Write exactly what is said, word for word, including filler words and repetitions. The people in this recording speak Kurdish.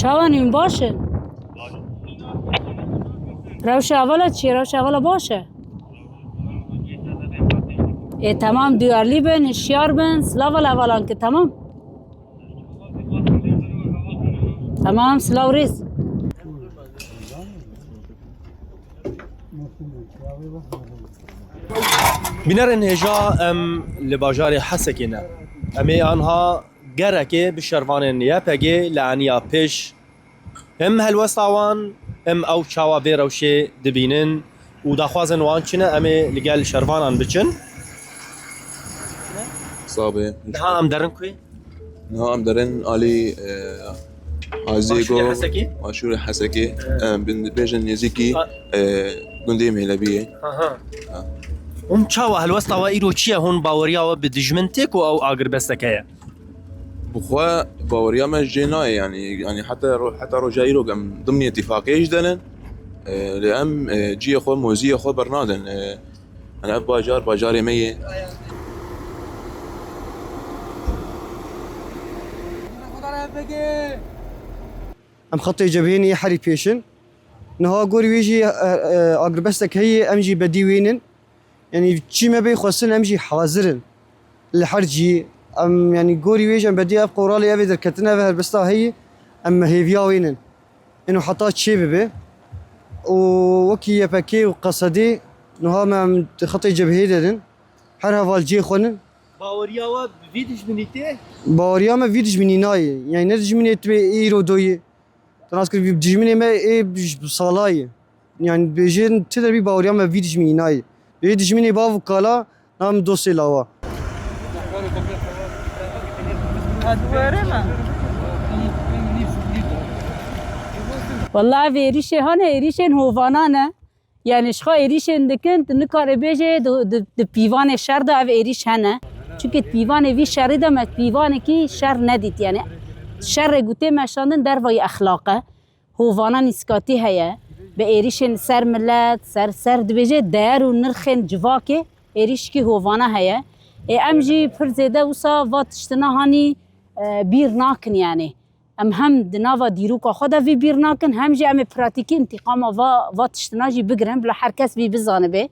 Çawa nîn baş in? Rewşa hevala çi? Rewşa hevala baş e. Ê, temam, duyarlî bin, hişyar bin, silav hevalan ki, temam. Temam, silav rêz. Bînerên hêja, em li bajarê Hesekê ne. Em ê anha gerekê bi şervanên Y P G li eniya pêş, hem helwesta wan, hem ew çawa vê rewşê dibînin û daxwazên wan çi ne, em ê li gel şervanan biçin. Sabê. Niha em derin ku? Niha em derin alî, e, Azê Başûrê go, Hesekê? Başûrê Hesekê. Evet. E, bin-, bêjin nêzîkî, A- e, gundê Mêlebiyê. Aha. Ha. Hûn çawa helwesta we îro çi ye? Hûn baweriya we bi dijmin tê ku ew agirbestek heye? Bi xwe baweriya me jê nayê, yanî, yanî heta ro-, heta roja îro em dimnê tifaqê jî denin. E, lê em, e, ciyê xwe, moziyê xwe bernadin. E, Yanî ev bajar, bajarê me ye. Em xetê cebhê nî herî pêş in. Niha gorî wê jî, e, e, agirbestek heye, em jî bedî wê nin. Yanî çi me bê xwestin, em jî hazir in. Li her cî, em, yanî gorî wê jî em bedî ev qoralê, ev ê derketin, ev helbesta heye, em hêviya wê nin. Êno heta çê bibe. Û wekî Y P G û Qesedê, niha me em di xetê cebheyê de din. Her heval cihê xwe nin. Baweriya we bi vî dijminî tê? Baweriya me vî dijminî nayê. Yani ne dijminê tu bê îro doyê. Te nas kir, vî dijminê me ê bi, bi sala ye. Yani bêjin ti derbî baweriya me vî dijminî nayê. Bê dijminê bav û kala, nam dostê lawa. Walla ev êrîşê hane, êrîşên hovana ne. Yani ji xwe êrîşên dikin, tu nikare bêjê di, di, di pîvanê şer de ev êrîş hene. Çunke di pîvanê vî şerî de me pîvanekî şer nedît. Yani şerê gotê meşandin dervayî exlaq e. Hovana nîskatî heye. Bi êrîşên ser milet, ser, ser dibêje değer û nirxên civakê êrîşkî hovana heye. Ê em jî pir zêde wisa va tiştina hanî, e, bîr nakin yani. Em hem di nava dîroka xwe de vî bîr nakin, hem jî em ê pratîkî întîqama va, va tiştina jî bigirin, bila her kes vî bizanibe.